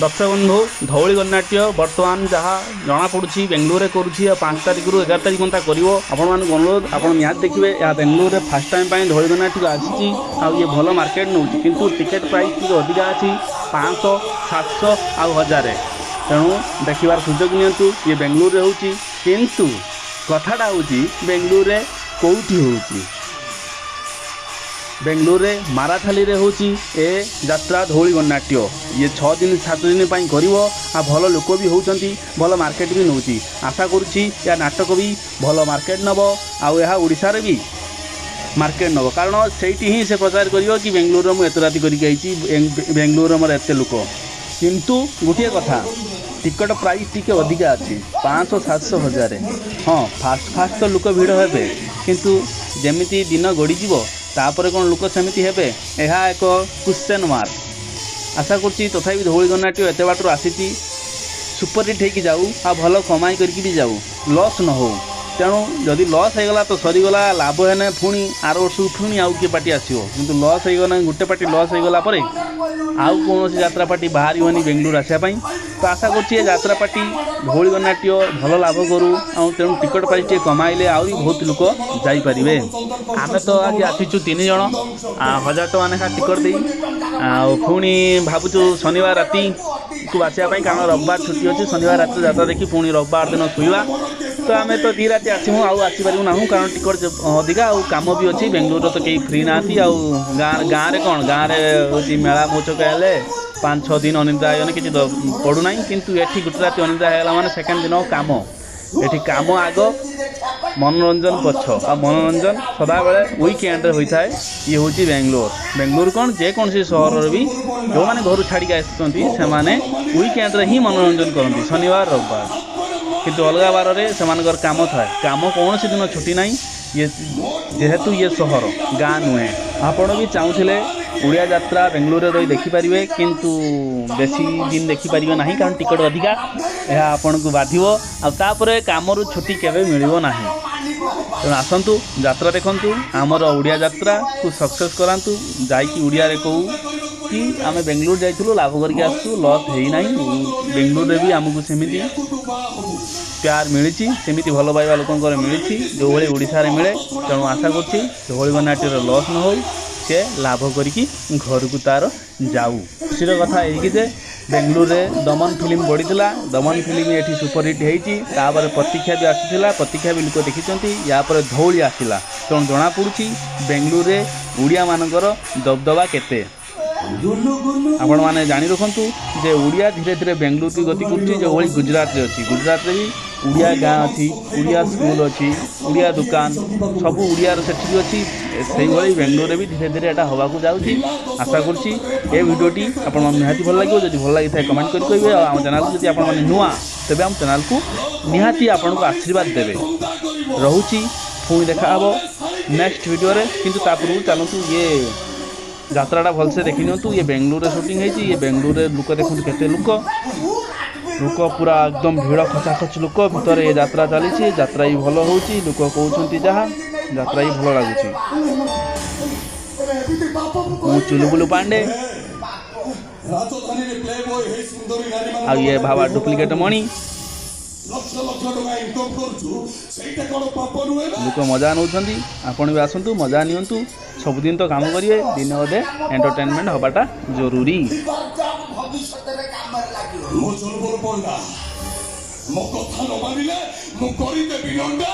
ଦର୍ଶକ ବନ୍ଧୁ, ଧଉଳି ଗଣନାଟ୍ୟ ବର୍ତ୍ତମାନ ଯାହା ଜଣାପଡ଼ୁଛି ବେଙ୍ଗଲୋରରେ କରୁଛି, ଆଉ 5 ତାରିଖରୁ 11 ତାରିଖ ପର୍ଯ୍ୟନ୍ତ କରିବ। ଆପଣମାନଙ୍କୁ ଅନୁରୋଧ, ଆପଣ ନିହାତି ଦେଖିବେ। ଏହା ବେଙ୍ଗଲୋରରେ ଫାର୍ଷ୍ଟ ଟାଇମ୍ ପାଇଁ ଧଉଳି ଗଣନାଟ୍ୟକୁ ଆସିଛି, ଆଉ ଇଏ ଭଲ ମାର୍କେଟ ନେଉଛି। କିନ୍ତୁ ଟିକେଟ୍ ପ୍ରାଇସ୍ ଟିକେ ଅଧିକା ଅଛି, 500, 700 ଆଉ 1000। ତେଣୁ ଦେଖିବାର ସୁଯୋଗ ନିଅନ୍ତୁ। ଇଏ ବେଙ୍ଗଲୋରରେ ହେଉଛି, କିନ୍ତୁ କଥାଟା ହେଉଛି ବେଙ୍ଗଲୋରରେ କେଉଁଠି ହେଉଛି? ବେଙ୍ଗଲୋରରେ ମାରାଥାଲିରେ ହେଉଛି ଏ ଯାତ୍ରା ଧଉଳି ଗଣନାଟ୍ୟ। ଇଏ 6 ଦିନ 7 ଦିନ ପାଇଁ କରିବ, ଆଉ ଭଲ ଲୋକ ବି ହେଉଛନ୍ତି, ଭଲ ମାର୍କେଟ ବି ନେଉଛି। ଆଶା କରୁଛି ଏହା ନାଟକ ବି ଭଲ ମାର୍କେଟ ନେବ, ଆଉ ଏହା ଓଡ଼ିଶାରେ ବି ମାର୍କେଟ ନେବ, କାରଣ ସେଇଠି ହିଁ ସେ ପ୍ରଚାର କରିବ କି ବେଙ୍ଗଲୋରରେ ମୁଁ ଏତେ ରାତି କରିକି ଆଇଛି, ବେଙ୍ଗଲୋରରେ ମୋର ଏତେ ଲୋକ। କିନ୍ତୁ ଗୋଟିଏ କଥା, ଟିକଟ ପ୍ରାଇସ୍ ଟିକେ ଅଧିକା ଅଛି, 500, 700, 1000। ହଁ, ଫାଷ୍ଟ ଫାଷ୍ଟ ତ ଲୋକ ଭିଡ଼ ହେବେ, କିନ୍ତୁ ଯେମିତି ଦିନ ଗଡ଼ିଯିବ ତାପରେ କ'ଣ ଲୋକ ସେମିତି ହେବେ? ଏହା ଏକ କ୍ୱେଶ୍ଚନ୍ ମାର୍କ। ଆଶା କରୁଛି ତଥାପି ଧଉଳି ଗଣନାଟ୍ୟ ଏତେ ବାଟରୁ ଆସିଛି, ସୁପରହିଟ୍ ହେଇକି ଯାଉ, ଆଉ ଭଲ କମାଇ କରିକି ବି ଯାଉ, ଲସ୍ ନ ହେଉ। ତେଣୁ ଯଦି ଲସ୍ ହେଇଗଲା ତ ସରିଗଲା, ଲାଭ ହେଲେ ପୁଣି ଆର ବର୍ଷକୁ ପୁଣି ଆଉ କିଏ ପାର୍ଟି ଆସିବ। କିନ୍ତୁ ଲସ୍ ହେଇଗଲା, ଗୋଟେ ପାର୍ଟି ଲସ୍ ହେଇଗଲା ପରେ ଆଉ କୌଣସି ଯାତ୍ରା ପାର୍ଟି ବାହାରିବନି ବେଙ୍ଗଲୋର ଆସିବା ପାଇଁ। ତ ଆଶା କରୁଛି ଏ ଯାତ୍ରା ପାର୍ଟି ଧଉଳି ଗଣନାଟ୍ୟ ଭଲ ଲାଭ କରୁ, ଆଉ ତେଣୁ ଟିକଟ ପ୍ରାଇସ୍ ଟିକେ କମାଇଲେ ଆହୁରି ବହୁତ ଲୋକ ଯାଇପାରିବେ। ଆମେ ତ ଆଜି ଆସିଛୁ 3 ଜଣ, 1000 ଟଙ୍କା ଲେଖା ଟିକଟ ଦେଇ, ଆଉ ପୁଣି ଭାବୁଛୁ ଶନିବାର ରାତିକୁ ଆସିବା ପାଇଁ, କାରଣ ରବିବାର ଛୁଟି ଅଛି। ଶନିବାର ରାତିରେ ଯାତ୍ରା ଦେଖି ପୁଣି ରବିବାର ଦିନ ଶୋଇବା। ତ ଆମେ ତ 2 ରାତି ଆସିମୁ, ଆଉ ଆସିପାରିବୁ ନାହୁଁ, କାରଣ ଟିକଟ ଅଧିକା ଆଉ କାମ ବି ଅଛି। ବେଙ୍ଗଲୋରରେ ତ କେହି ଫ୍ରି ନାହାନ୍ତି। ଆଉ ଗାଁରେ କ'ଣ, ଗାଁରେ ହେଉଛି ମେଳା ମହୋତ୍ସବ ହେଲେ 5 6 ଦିନ ଅନିଦ୍ରା ହେଇଗଲେ କିଛି ପଡ଼ୁନାହିଁ, କିନ୍ତୁ ଏଠି ଗୋଟେ ରାତି ଅନିଦ୍ରା ହେଇଗଲା ମାନେ ସେକେଣ୍ଡ ଦିନ କାମ। ଏଠି କାମ ଆଗ, ମନୋରଞ୍ଜନ ପଛ, ଆଉ ମନୋରଞ୍ଜନ ସଦାବେଳେ ୱିକେଣ୍ଡରେ ହୋଇଥାଏ। ଇଏ ହେଉଛି ବେଙ୍ଗଲୋର। ବେଙ୍ଗଲୋର କ'ଣ, ଯେକୌଣସି ସହରରେ ବି ଯେଉଁମାନେ ଘରୁ ଛାଡ଼ିକି ଆସୁଛନ୍ତି ସେମାନେ ୱିକେଣ୍ଡରେ ହିଁ ମନୋରଞ୍ଜନ କରନ୍ତି, ଶନିବାର ରବିବାର। କିନ୍ତୁ ଅଲଗା ବାରରେ ସେମାନଙ୍କର କାମ ଥାଏ, କାମ କୌଣସି ଦିନ ଛୁଟି ନାହିଁ। ଇଏ ଯେହେତୁ ଇଏ ସହର, ଗାଁ ନୁହେଁ। ଆପଣ ବି ଚାହୁଁଥିଲେ ଓଡ଼ିଆ ଯାତ୍ରା ବେଙ୍ଗଲୋରରେ ରହି ଦେଖିପାରିବେ, କିନ୍ତୁ ବେଶୀ ଦିନ ଦେଖିପାରିବେ ନାହିଁ, କାରଣ ଟିକଟ ଅଧିକା, ଏହା ଆପଣଙ୍କୁ ବାଧିବ, ଆଉ ତାପରେ କାମରୁ ଛୁଟି କେବେ ମିଳିବ ନାହିଁ। ତେଣୁ ଆସନ୍ତୁ, ଯାତ୍ରା ଦେଖନ୍ତୁ, ଆମର ଓଡ଼ିଆ ଯାତ୍ରାକୁ ସକ୍ସେସ୍ କରାନ୍ତୁ। ଯାଇକି ଓଡ଼ିଆରେ କହୁ କି ଆମେ ବେଙ୍ଗଲୋର ଯାଇଥିଲୁ, ଲାଭ କରିକି ଆସିଛୁ, ଲସ୍ ହେଇନାହିଁ। ବେଙ୍ଗଲୋରରେ ବି ଆମକୁ ସେମିତି ପ୍ୟାର ମିଳିଛି, ସେମିତି ଭଲ ପାଇବା ଲୋକଙ୍କର ମିଳିଛି ଯେଉଁଭଳି ଓଡ଼ିଶାରେ ମିଳେ। ତେଣୁ ଆଶା କରୁଛି ଧଉଳି ଗଣନାଟ୍ୟର ଲସ୍ ନ ହେଉ, ସେ ଲାଭ କରିକି ଘରକୁ ତା'ର ଯାଉ। ଖୁସିର କଥା ଏଇକି ଯେ ବେଙ୍ଗଲୋରରେ ଦମନ ଫିଲ୍ମ ପଡ଼ିଥିଲା, ଦମନ ଫିଲ୍ମ ଏଠି ସୁପରହିଟ୍ ହେଇଛି। ତାପରେ ପ୍ରତୀକ୍ଷା ବି ଆସିଥିଲା, ପ୍ରତୀକ୍ଷା ବି ଲୋକ ଦେଖିଛନ୍ତି। ୟା ପରେ ଧଉଳି ଆସିଲା। ତେଣୁ ଜଣାପଡ଼ୁଛି ବେଙ୍ଗଲୋରରେ ଓଡ଼ିଆମାନଙ୍କର ଦବଦବା କେତେ। ଆପଣମାନେ ଜାଣି ରଖନ୍ତୁ ଯେ ଓଡ଼ିଆ ଧୀରେ ଧୀରେ ବେଙ୍ଗଲୋରକୁ ଗତି କରୁଛି, ଯେଉଁଭଳି ଗୁଜୁରାଟରେ ଅଛି। ଗୁଜୁରାଟରେ ବି ଓଡ଼ିଆ ଗାଁ ଅଛି, ଓଡ଼ିଆ ସ୍କୁଲ ଅଛି, ଓଡ଼ିଆ ଦୋକାନ ସବୁ ଓଡ଼ିଆର ସେଠି ବି ଅଛି। ସେଇଭଳି ବେଙ୍ଗଲୋରରେ ବି ଧୀରେ ଧୀରେ ଏଇଟା ହେବାକୁ ଯାଉଛି। ଆଶା କରୁଛି ଏ ଭିଡ଼ିଓଟି ଆପଣମାନଙ୍କୁ ନିହାତି ଭଲ ଲାଗିବ। ଯଦି ଭଲ ଲାଗିଥାଏ କମେଣ୍ଟ କରି କହିବେ, ଆଉ ଆମ ଚ୍ୟାନେଲକୁ ଯଦି ଆପଣମାନେ ନୂଆ ତେବେ ଆମ ଚ୍ୟାନେଲକୁ ନିହାତି ଆପଣଙ୍କୁ ଆଶୀର୍ବାଦ ଦେବେ। ରହୁଛି, ପୁଣି ଦେଖା ହେବ ନେକ୍ସଟ ଭିଡ଼ିଓରେ। କିନ୍ତୁ ତା ପୂର୍ବରୁ ଚାଲନ୍ତୁ ଇଏ ଯାତ୍ରାଟା ଭଲସେ ଦେଖି ନିଅନ୍ତୁ। ଇଏ ବେଙ୍ଗଲୋରରେ ସୁଟିଂ ହେଇଛି। ଇଏ ବେଙ୍ଗଲୋରରେ ଲୋକ ଦେଖନ୍ତୁ କେତେ ଲୋକ, ଲୋକ ପୁରା ଏକଦମ ଭିଡ଼, ଖଚାଖଚ ଲୋକ ଭିତରେ ଏ ଯାତ୍ରା ଚାଲିଛି। ଯାତ୍ରା ବି ଭଲ ହେଉଛି, ଲୋକ କହୁଛନ୍ତି ଯାହା, ଯାତ୍ରା ବି ଭଲ ଲାଗୁଛି। ମୁଁ ଚୁଲୁବୁଲୁ ପାଣ୍ଡେ, ଆଉ ଇଏ ଭାବା ଡୁପ୍ଲିକେଟ୍ ମଣି। ଲୋକ ମଜା ନେଉଛନ୍ତି, ଆପଣ ବି ଆସନ୍ତୁ, ମଜା ନିଅନ୍ତୁ। ସବୁଦିନ ତ କାମ କରିବେ, ଦିନେ ଅଧେ ଏଣ୍ଟରଟେନମେଣ୍ଟ ହେବାଟା ଜରୁରୀ। ମୋ କଥା ନ ମାନିଲେ ମୁଁ କରିଦେବି ନଣ୍ଡା।